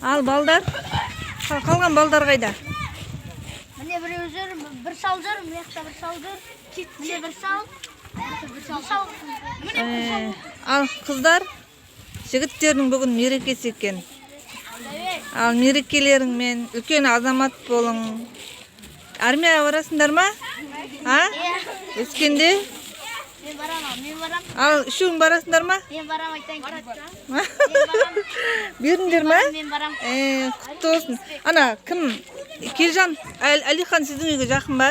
Ал балдар, қалған балдар қайда? Міне, біреу жүр, бір шал жүр, мына жақта бір шал жүр. Міне, бір шал. Бір шал. Міне, бір шал. Ал қыздар, жігіттердің бүгін мерекесі екен. Ал мерекелеріңмен, үлкен азамат болың. Армияға барасыңдар ма? А? Өскенде? Мен барам, мен барам. Ал үшеуің барасыңдар ма? Мен барам, айтайын. Бердіңдер ма? Мен барам. Құтты болсын. Ана кім? Келжан, Әлихан сіздің үйге жақын ба?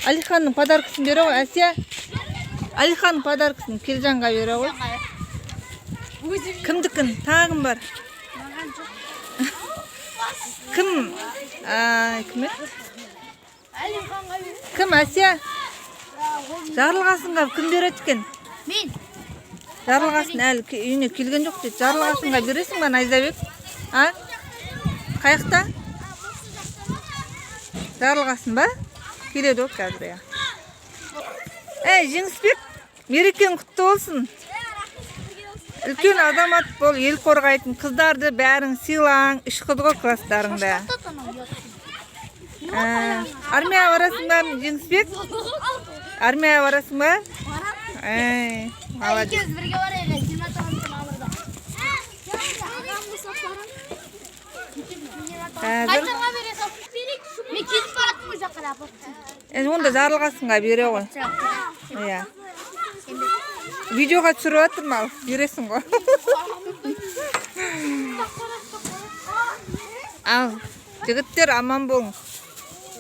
Әлиханның подаркасын бере ғой, Әсия. Әлиханның подаркасын Келжанға бере ғой. Кімдікін? Тағы кім бар? Маған жоқ. Кім? Кім еді? Әлиханға бер. Кім, Әсия? Жарылғасынға кім береді екен? Мен. Жарылғасын әлі үйіне келген жоқ дейді. Жарылғасынға бересің ба, Найзабек? А? Қаяқта? Жарылғасын ба? Келеді ғой қазір, иә. Әй, Жеңісбек, мерекең құтты болсын. Үлкен азамат бол, ел қорғайтын қыздарды бәрін сыйлаң, үш қыз ғой класстарыңда. Армияға барасың ба, Жеңісбек? Армияға барасың ба? Барам. Әй, молодец. Екеуміз бірге барайық, 29 мамырда. Қазір Қайтарға бере сал. Мен кетіп бараттым ол жаққа апа. Енді онда Жарылғасынға бере ғой. Иә. Видеоға түсіріп жатырмын, ал бересің ғой. Ал, жігіттер, аман болың.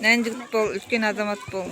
Нән жігіт бол, үлкен азамат болың.